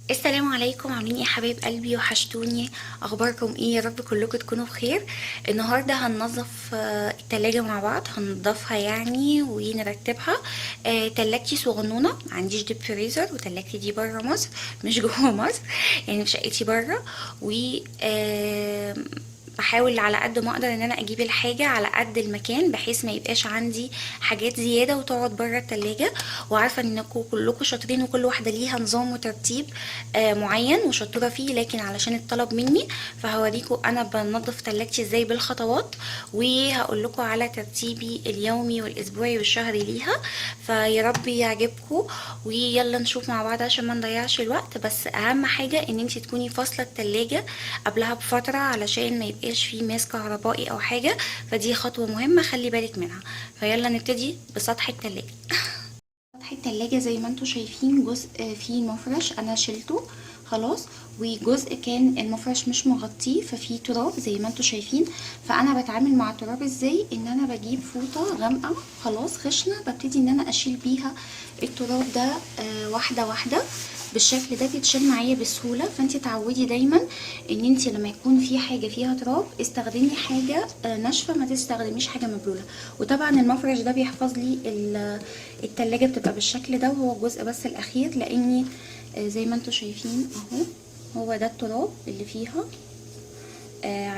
السلام عليكم، عاملين ايه يا حبايب قلبي؟ وحشتوني. اخباركم ايه؟ يا رب كلكم تكونوا بخير. النهارده هننظف التلاجة مع بعض، هننضفها يعني ونرتبها. تلاجتي صغنونه، ما عنديش deep freezer، وتلاجتي دي بره مصر مش جوه مصر، يعني في شقتي بره. و بحاول على قد ما اقدر ان انا اجيب الحاجة على قد المكان، بحيث ما يبقاش عندي حاجات زيادة وتقعد بره التلاجة. وعارفة انكم كلكم شاطرين وكل واحدة ليها نظام وترتيب معين وشطورة فيه، لكن علشان الطلب مني فهوريكم انا بنظف تلاجتي ازاي بالخطوات، وهقول لكم على ترتيبي اليومي والاسبوعي والشهري ليها. فيا رب يعجبكم، ويلا نشوف مع بعض عشان ما نضيعش الوقت. بس اهم حاجة ان انتي تكوني فاصلة التلاجة قبلها بفترة علشان ما يبقاش فيه ماس كهربائي او حاجة، فدي خطوة مهمة خلي بالك منها. فيلا نبتدي بسطح التلاجة. سطح التلاجة زي ما انتوا شايفين جزء فيه مفرش انا شلته خلاص، وجزء كان المفرش مش مغطيه ففيه تراب زي ما انتوا شايفين. فانا بتعامل مع التراب ازاي؟ ان انا بجيب فوطه غامقه خلاص خشنه، ببتدي ان انا اشيل بيها التراب ده واحدة واحدة بالشكل ده، بيتشال معايا بسهولة. فانت تعودي دايما ان انت لما يكون في حاجة فيها تراب استخدمي حاجة ناشفة، ما تستخدميش حاجة مبلوله. وطبعا المفرش ده بيحفظ لي التلاجة بتبقى بالشكل ده، وهو الجزء بس الاخير لاني زي ما انتوا شايفين اهو هو ده التراب اللي فيها،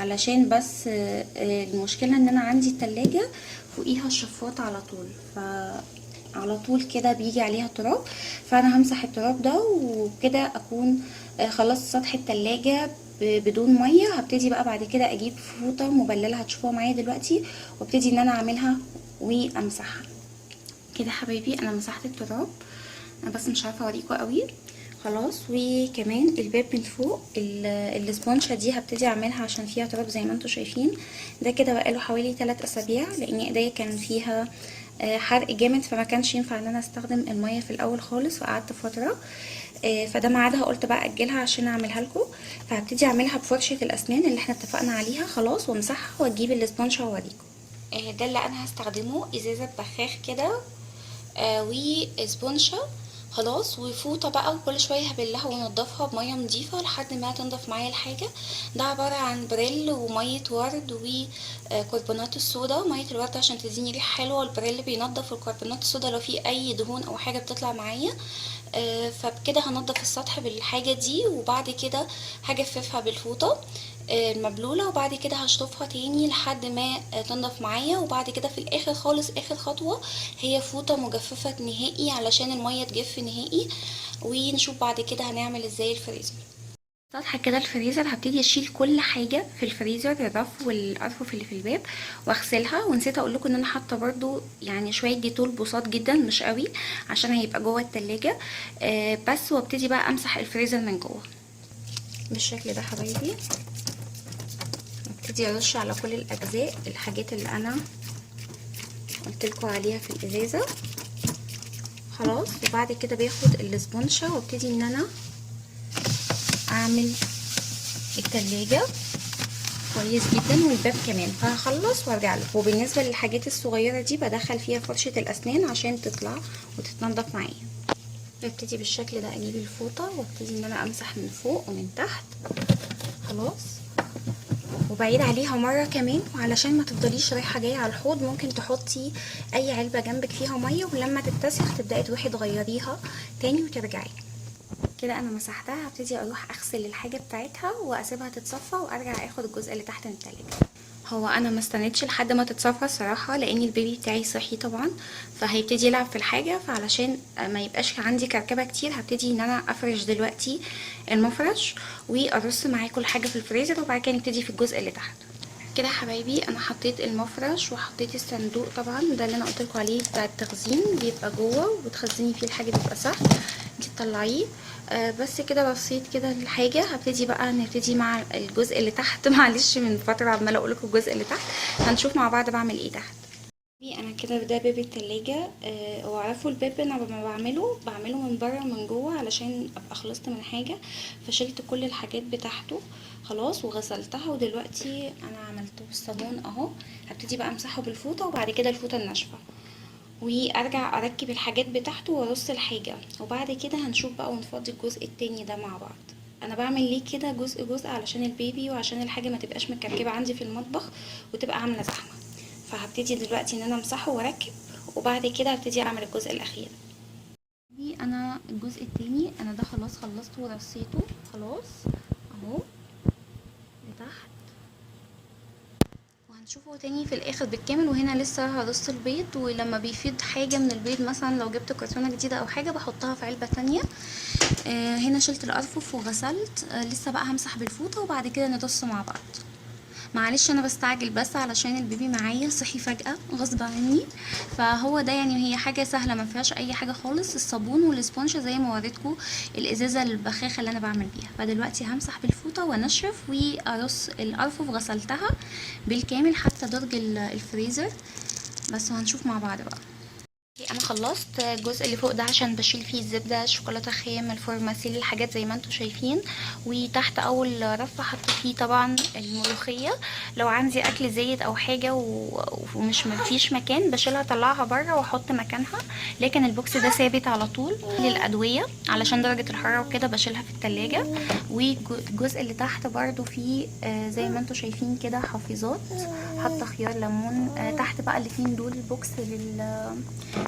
علشان بس المشكلة ان انا عندي التلاجة فوقيها الشفاط على طول، فعلى طول كده بيجي عليها تراب. فانا همسح التراب ده وكده اكون خلصت سطح التلاجة بدون مية. هبتدي بقى بعد كده اجيب فوطة مبللة هتشوفوها معايا دلوقتي، وابتدي ان انا اعملها وامسحها كده. حبايبي انا مسحت التراب، انا بس مش عارفه اوريكم قوي خلاص. وكمان الباب من فوق الاسبونجه دي هبتدي اعملها عشان فيها تراب زي ما انتم شايفين. ده كده بقاله حوالي 3 اسابيع لان ايديا كان فيها حرق جامد، فما كانش ينفع ان انا استخدم المية في الاول خالص، وقعدت فترة، فده ميعادها قلت بقى اجلها عشان اعملها لكم. فهبتدي اعملها بفرشه الاسنان اللي احنا اتفقنا عليها خلاص، وامسحها واجيب الاسبونجه واوريكم. ده اللي انا هستخدمه، ازازة بخاخ كده، واسبونجة خلاص، وفوطة بقى، وكل شوية هبلها ونضفها بمية نظيفة لحد ما تنضف معايا الحاجة. ده عبارة عن بريل ومية ورد وكربونات الصودا. مية الورد عشان تديني ريحة حلوة، والبريل بينضف، والكربونات الصودا لو في أي دهون أو حاجة بتطلع معايا. فبكده هنضف السطح بالحاجة دي، وبعد كده هجففها بالفوطة المبلولة، وبعد كده هشطفها تاني لحد ما تنضف معايا. وبعد كده في الاخر خالص اخر خطوة هي فوطة مجففة نهائي علشان المية تجف نهائي. ونشوف بعد كده هنعمل ازاي الفريزر. سطح كده الفريزر هبتدي اشيل كل حاجة في الفريزر، الرف والارفف اللي في الباب، واغسلها. ونسيت اقول لكم ان انا حاطه برضو شوية ديتول بساط جدا مش قوي عشان هيبقى جوه التلاجة، بس. وابتدي بقى امسح الفريزر من جوه بالشكل ده حبايبي. ابتدي ارش على كل الاجزاء الحاجات اللي انا قلت لكم عليها في الازازه خلاص. وبعد كده باخد الاسبونجه وابتدي ان انا اعمل التلاجة كويس جدا، والباب كمان. فهخلص وارجع لكم. وبالنسبة للحاجات الصغيرة دي بدخل فيها فرشه الاسنان عشان تطلع وتتنضف معايا. ببتدي بالشكل ده اجيب الفوطه وابتدي ان انا امسح من فوق ومن تحت خلاص، وبعيد عليها مرة كمان. وعلشان ما تفضليش رايحة جاية على الحوض ممكن تحطي اي علبة جنبك فيها مية، ولما تتسخ تبداي تروحي تغيريها تاني وترجعي. كده انا مسحتها، هبتدي اروح اغسل الحاجة بتاعتها واسيبها تتصفى وارجع اخد الجزء اللي تحت من التلاجة. هو انا ما استنيتش لحد ما تتصفى الصراحة، لان البيبي بتاعي صحي طبعا فهيبتدي يلعب في الحاجة، فعلشان ما يبقاش عندي كركبه كتير هبتدي ان انا افرش دلوقتي المفرش وارص معاه كل حاجة في الفريزر، وبعد كده نبتدي في الجزء اللي تحت. كده حبايبي انا حطيت المفرش وحطيت الصندوق، طبعا ده اللي انا قلت لكم عليه بتاع التخزين، بيبقى جوه وتخزني فيه الحاجة بيبقى سهل انتي تطلعيه. بس كده بسيط كده الحاجة. هبتدي بقى نبتدي مع الجزء اللي تحت. معلش من فترة عماله اقول لكم الجزء اللي تحت، هنشوف مع بعض بعمل ايه تحت. انا كده ده باب التلاجة، وعرفوا الباب انا لما بعمله من بره ومن جوه علشان ابقى خلصت من حاجة، فشلت كل الحاجات بتاعته خلاص وغسلتها، ودلوقتي انا عملته بالصابون اهو. هبتدي بقى امسحه بالفوطه وبعد كده الفوطه الناشفه. وارجع اركب الحاجات بتاعته وارص الحاجة، وبعد كده هنشوف بقى ونفضي الجزء التاني ده مع بعض. انا بعمل ليه كده جزء جزء علشان البيبي وعشان الحاجة ما تبقاش متكركبة عندي في المطبخ وتبقى عاملة زحمة. فهبتدي دلوقتي ان انا امسحه واركب، وبعد كده هبتدي اعمل الجزء الاخير. دي انا الجزء التاني انا ده خلاص خلصته ورصيته خلاص اهو لتحت، وهنشوفه تاني في الاخر بالكامل. وهنا لسه هرص البيض، ولما بيفيض حاجة من البيض مثلا لو جبت كرتونة جديدة او حاجة بحطها في علبة تانية. هنا شلت الارفف وغسلت، لسه بقى همسح بالفوطة وبعد كده نرص مع بعض. معلش انا بستعجل بس علشان البيبي معايا صحي فجأة غصب عني، فهو ده يعني هي حاجة سهلة ما فيهاش اي حاجة خالص، الصابون والاسبونج زي ما وريتكم الازازة البخاخة اللي انا بعمل بيها. فدلوقتي همسح بالفوطة وانشف وارص الارفف، غسلتها بالكامل حتى درج الفريزر بس، وهنشوف مع بعض بقى. انا خلصت الجزء اللي فوق ده عشان بشيل فيه الزبدة، شوكولاتة خام، الفورماسيل، الحاجات زي ما انتم شايفين. وتحت اول رف حاطه فيه طبعا الملوخية، لو عندي اكل زايد او حاجة ومش مفيش مكان بشيلها اطلعها بره واحط مكانها، لكن ال box ده ثابت على طول. للادوية علشان درجه الحرارة وكده بشيلها في التلاجة. والجزء اللي تحت برده فيه زي ما انتم شايفين كده حافظات، حاطه خيار ليمون. تحت بقى الاتنين دول box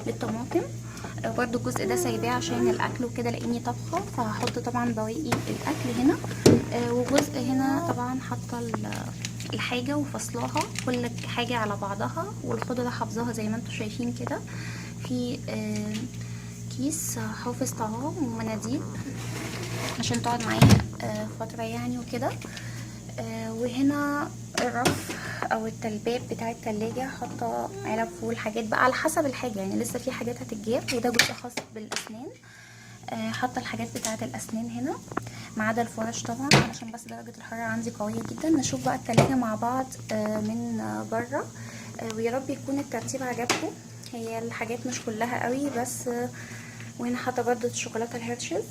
للطماطم. برضو الجزء ده سايباه عشان الاكل وكده لاني طبخه، فهحط طبعا بواقي الاكل هنا. وجزء هنا طبعا حاطه الحاجة وفصلاها كل حاجة على بعضها، والخضره حافظاها زي ما انتم شايفين كده في كيس حافظ طعام ومناديل عشان تقعد معايا فترة يعني وكده. وهنا الرف او التلباب بتاع التلاجة حاطه علب فول، حاجات بقى على حسب الحاجة يعني، لسه في حاجات هتتجاب. وده جزء خاص بالاسنان، حاطه الحاجات بتاعه الاسنان هنا ما عدا الفرش طبعا علشان بس درجه الحرارة عندي قوية جدا. نشوف بقى التلاجة مع بعض من بره، ويا رب يكون الترتيب عجبكم. هي الحاجات مش كلها قوي بس. وهنا حاطه برده الشوكولاتة الهيرشيز.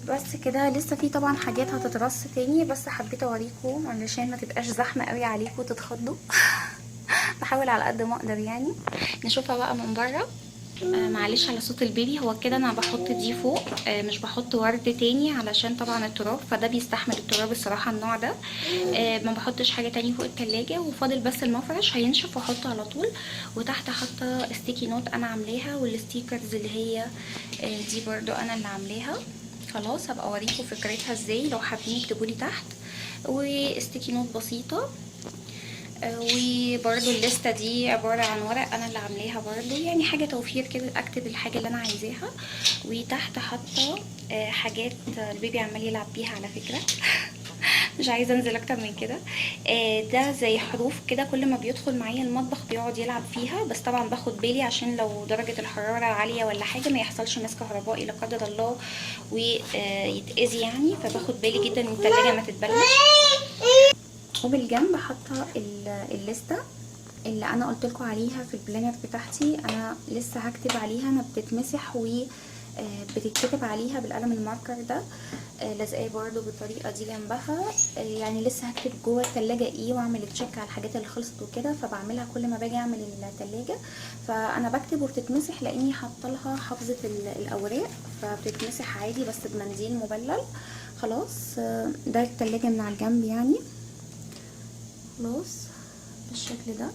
بس كده. لسه في طبعا حاجات هتترص تاني، بس حبيت اوريكم علشان ما تبقاش زحمة قوي عليكم وتتخضوا. بحاول على قد ما اقدر يعني. نشوفها بقى من بره. معلش على صوت البيبي، هو كده انا بحط دي فوق، مش بحط ورد تاني علشان طبعا التراب، فده بيستحمل التراب الصراحة النوع ده. ما بحطش حاجة تاني فوق التلاجة، وفاضل بس المفرش هينشف واحطه على طول. وتحت حاطه sticky note انا عاملاها، وال stickers اللي هي دي برضو انا اللي عاملاها. خلاص هبقى اوريكم فكرتها ازاي، لو حابين اكتبولي تحت. و sticky note بسيطة، وبرضو الليستة دي عبارة عن ورق انا اللي عاملاها برضو، يعني حاجة توفير كده اكتب الحاجة اللي انا عايزاها. وتحت حاطه حاجات البيبي عمال يلعب بيها على فكرة. مش عايزه انزل اكتر من كده. ده زي حروف كده، كل ما بيدخل معايا المطبخ بيقعد يلعب فيها، بس طبعا باخد بالي عشان لو درجه الحرارة عالية ولا حاجة ما يحصلش ماس كهربائي لا قدر الله ويتاذي يعني، فباخد بالي جدا ان التلاجة ما تتبلش. وبالجنب حاطه الليستة اللي انا قلت لكم عليها في ال planner بتاعتي، انا لسه هكتب عليها، انا بتتمسح و بتتكتب عليها بالقلم ال marker ده، لازقاه برضو بالطريقة دي جنبها. يعني لسه هكتب جوه التلاجة ايه واعمل check على الحاجات اللي خلصت وكده، فبعملها كل ما باجي اعمل التلاجة. فانا بكتب وبتتمسح لاني حاطه لها حافظه الاوراق، فبتتمسح عادي بس بمنديل مبلل. خلاص ده التلاجة من على الجنب يعني، خلاص بالشكل ده.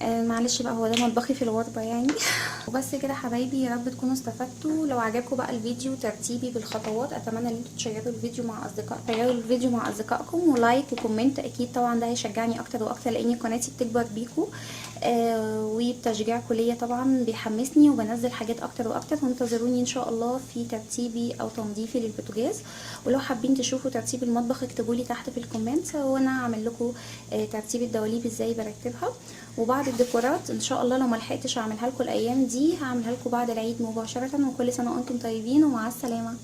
معلش بقى هو ده مطبخي في الغربة يعني. وبس كده حبايبي، يا رب تكونوا استفدتوا. لو عجبكم بقى الفيديو ترتيبي بالخطوات، اتمنى ان انتوا تشيروا الفيديو مع اصدقاء، تشيروا الفيديو مع اصدقائكم، و like و comment اكيد طبعا ده هيشجعني اكتر واكتر لان قناتي بتكبر بيكم، وبتشجيعكم ليا طبعا بيحمسني وبنزل حاجات اكتر واكتر. وانتظروني ان شاء الله في ترتيبي او تنظيفي للبوتاجاز. ولو حابين تشوفوا ترتيب المطبخ اكتبوا لي تحت في ال comment، وانا هعمل لكم ترتيب الدواليب ازاي برتبها. وبعض الديكورات ان شاء الله لو ما لحقتش اعملها لكم الايام دي هعملها لكم بعد العيد مباشرة. وكل سنة وانتم طيبين، ومع السلامة.